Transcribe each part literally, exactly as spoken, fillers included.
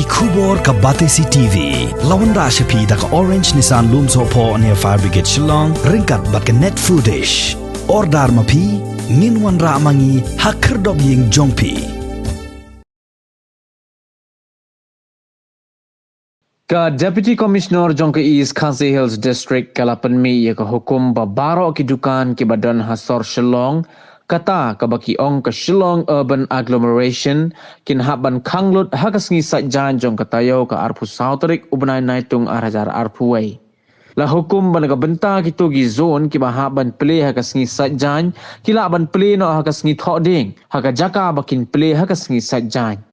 Khubor ka Batesi T V la wanrah sha phi da ka Orange Nissan Lumsohphoh near Fire Brigade Shillong ryngkat bad ka Net Foodish. Order ma phi, ngin wanrah ma ngi ha khyrdop ïing jong phi. Ka Deputy Commissioner jong ka East Khasi Hills District ka la pynmih ïa ka hukum ba baroh ki dukan kiba don ha sor Shillong, kata kaba ki ong ka Shillong Urban Agglomeration, kin hap ban khang lut ha ka sngi Saitjaiñ jong ka taïew ka arphew saw tarik u bnai Naitung ar hajar arphew wei. La hukum ba na ka bynta kito ki zone kiba hap ban plie ha ka sngi Saitjaiñ, ki lah ban plie noh ha ka sngi Thohdieng ha ka jaka ba kin plie ha ka sngi Saitjaiñ.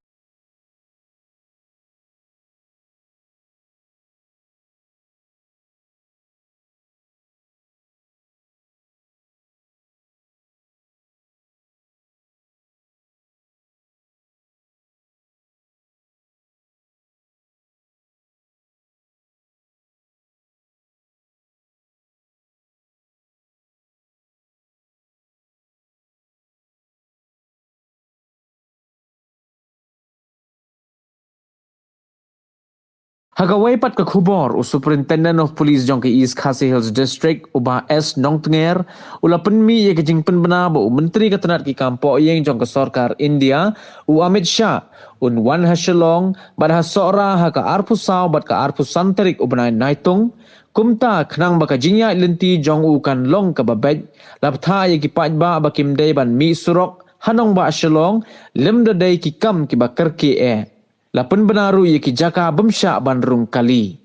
Ha kawei pat ka khubor, u Superintendent of Police jong ka East Khasi Hills District, u Bah S Nongtnger, u la pynmih ïa ka jingpynbna ba u Myntri ka tnat ki kam pohïing jong ka sorkar India, u Amit Shah, un wan ha Shillong bad ha Sohra ha ka arphew saw bad ka arphew san tarik u bnai Naitung, kumta khnang ba ka jingïaid lynti jong u kan long kaba beit, la bthah ïa ki paidbah ba kim dei ban mih surok ha nongbah Shillong lymda dei ki kam kiba kyrkieh. La pynbna ruh ïa ki jaka bym shah ban rung kali.